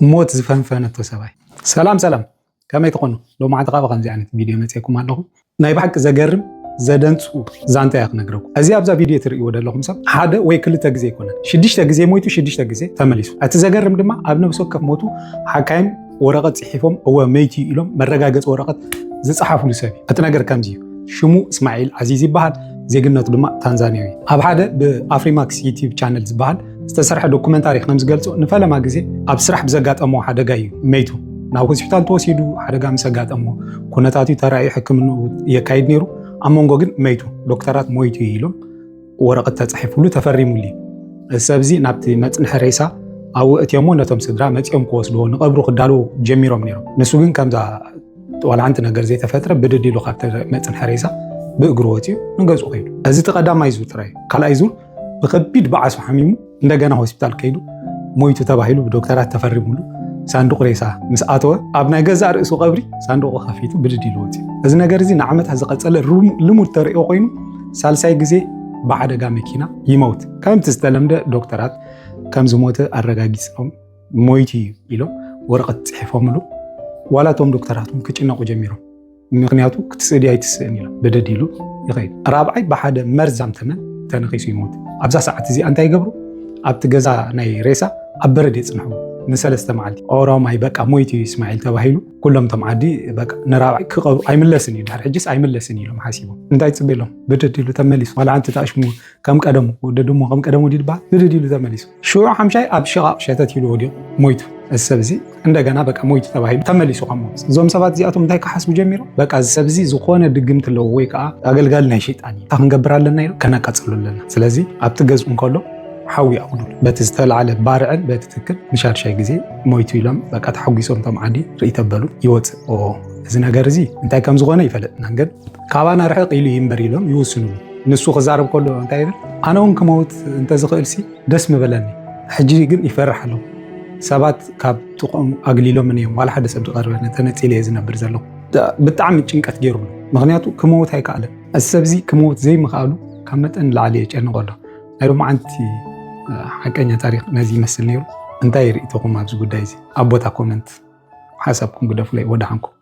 ሞት ዝፈንፈነቶ ሰብኣይ። ሰላም ሰላም፣ ከመይ ትኾኑ? ሎማዓንቲ ካብ ከምዚ ዓይነት ቪድዮ መፅየኩም ኣለኹ። ናይ ብሓቂ ዘገርም ዘደንፁ ዛንታ እያ ክነግረኩም። እዚ ኣብዛ ቪድዮ ትርእይዎ ዘለኹም ሰብ ሓደ ወይ ክልተ ግዜ ኣይኮነን፣ ሽዱሽተ ግዜ ሞይቱ ሽዱሽተ ግዜ ተመሊሱ። እቲ ዘገርም ድማ ኣብ ነብሲ ወከፍ ሞቱ ሓካይም ወረቐት ፅሒፎም እወ መይቱ እዩ ኢሎም መረጋገፂ ወረቐት ዝፀሓፉሉ ሰብ እዩ። እቲ ነገር ከምዚ እዩ። ሽሙ እስማዒል ዓዚዝ ይበሃል። ዜግነቱ ድማ ታንዛንያዊ። ኣብ ሓደ ብኣፍሪማክስ ዩቲዩብ ቻነል ዝበሃል ዝተሰርሐ ዶኩመንታሪ ከም ዝገልጾ፣ ንፈለማ ግዜ ኣብ ስራሕ ብዘጋጠሞ ሓደጋ እዩ መይቱ። ናብ ሆስፒታል ተወሲዱ፣ ሓደጋ ምስ ኣጋጠሞ ኩነታቱ ተራእዩ ሕክምንኡ የካይድ ነይሩ። ኣብ መንጎ ግን መይቱ። ዶክተራት ሞይቱ እዩ ኢሎም ወረቐት ተጻሒፉሉ ተፈሪሙሉ እዩ። እዚ ሰብ እዚ ናብቲ መጽንሒ ሬሳ ኣብኡ እትዮሞ ነቶም ስድራ መጺኦም ክወስድዎ ንቐብሩ ክዳለዉ ጀሚሮም ነይሮም። ንሱ ግን ከምዛ ዋላ ሓንቲ ነገር ዘይተፈጥረ ብድድ ኢሉ ካብቲ መጽንሒ ሬሳ ብእግሩ ወጺኡ ንገዝኡ ከይዱ። እዚ እቲ ቀዳማይ ዙር ጥራይ እዩ። ካልኣይ ዙር ብከቢድ ባዕሱ ሓሚሙ እንደገና ሆስፒታል ከይዱ ሞይቱ ተባሂሉ ብዶክተራት ተፈሪሙሉ ሳንዱቕ ሬሳ ምስ ኣተወ ኣብ ናይ ገዛእ ርእሱ ቀብሪ ሳንዱቑ ከፊቱ ብድድ ኢሉ ወጺኡ። እዚ ነገር እዚ ንዓመታት ዝቐጸለ ርሙ- ልሙድ ተርእዮ ኮይኑ ሳልሳይ ግዜ ብሓደጋ መኪና ይመውት። ከምቲ ዝተለምደ ዶክተራት ከም ዝሞተ ኣረጋጊጾም ሞይቱ እዩ ኢሎም ወረቐት ጽሒፎምሉ። ዋላ እቶም ዶክተራት እውን ክጭነቑ ጀሚሮም። ምክንያቱ ክትስእድ ኣይትስእን ኢሎም ብድድ ኢሉ ይኸይድ። ራብዓይ ብሓደ መርዛም ተመን ተነኺሱ ይሞት። ኣብዛ ሰዓት እዚኣ እንታይ ይገብሩ? ኣብቲ ገዛ ናይ ሬሳ ኣብ በረድ የጽንሕዎ ንሰለስተ መዓልቲ። ኦሮማይ በቃ ሞይቱ እዩ እስማዒል ተባሂሉ ኩሎም እቶም ዓዲ በቃ ንራብዓይ ክቐብሩ ኣይምለስን እዩ፣ ድሕሪ ሕጅስ ኣይምለስን እዩ ኢሎም ሓሲቦም። እንታይ ትጽበ ኢሎም ብድድ ኢሉ ተመሊሱ። ዋላ ሓንቲ ተኣሽሙ ከም ቀደሙ ወዲ ድሞ ከም ቀደሙ ድዩ ዝበሃል ብድድ ኢሉ ተመሊሱ። ሽዑ ሓምሻይ ኣብ ሽቓቕ ሸተት ኢሉ ወዲቑ ሞይቱ። እዚ ሰብ እዚ እንደገና በቃ ሞይቱ ተባሂሉ ተመሊሱ ካብ ሞት። እዞም ሰባት እዚኣቶም እንታይ ክሓስቡ ጀሚሮም? በቃ እዚ ሰብ እዚ ዝኾነ ድግምቲ ኣለዎ ወይ ከዓ ኣገልጋሊ ናይ ሸይጣን እዩ። እንታይ ክንገብር ኣለና ኢሎም ከነቃጽሎ ኣለና። ስለዚ ኣብቲ ገዝኡ እንከሎ ሓዊ ኣውዱሉ። በቲ ዝተላዕለ ባርዕን በቲ ትክን ንሻድሻይ ግዜ ሞይቱ ኢሎም በቃ ተሓጒሶም እቶም ዓዲ ርኢ ተበሉ ይወፅእ። ኦ እዚ ነገር እዚ እንታይ ከም ዝኾነ ይፈለጥናን ግን ካባና ርሕቕ ኢሉ ይንበር ኢሎም ይውስኑሉ። ንሱ ክዛረብ ከሎ እንታይ ይብል? ኣነ እውን ክመውት እንተዝኽእልሲ ደስ ምበለኒ። ሕጂ ግን ይፈርሕ ኣለኹ። ሰባት ካብ ጥቕኦም ኣግሊሎምኒ እዮም። ዋላ ሓደ ሰብ ዝቐርበኒ ተነጺለ እየ ዝነብር ዘለኹ። ብጣዕሚ ጭንቀት ገይሩኒ። ምኽንያቱ ክመውት ኣይከኣለን። እዚ ሰብዚ ክመውት ዘይምኽኣሉ ካብ መጠን ንላዕሊ የጨንቖ ኣሎ። ናይ ሎማዓንቲ ሓቀኛ ታሪኽ ነዚ ይመስል ነይሩ። እንታይ ርኢቶኹም ኣብዚ ጉዳይ እዚ? ኣብ ቦታ ኮመንት ሓሳብኩም ግደፉለይ። ወደሓንኩም።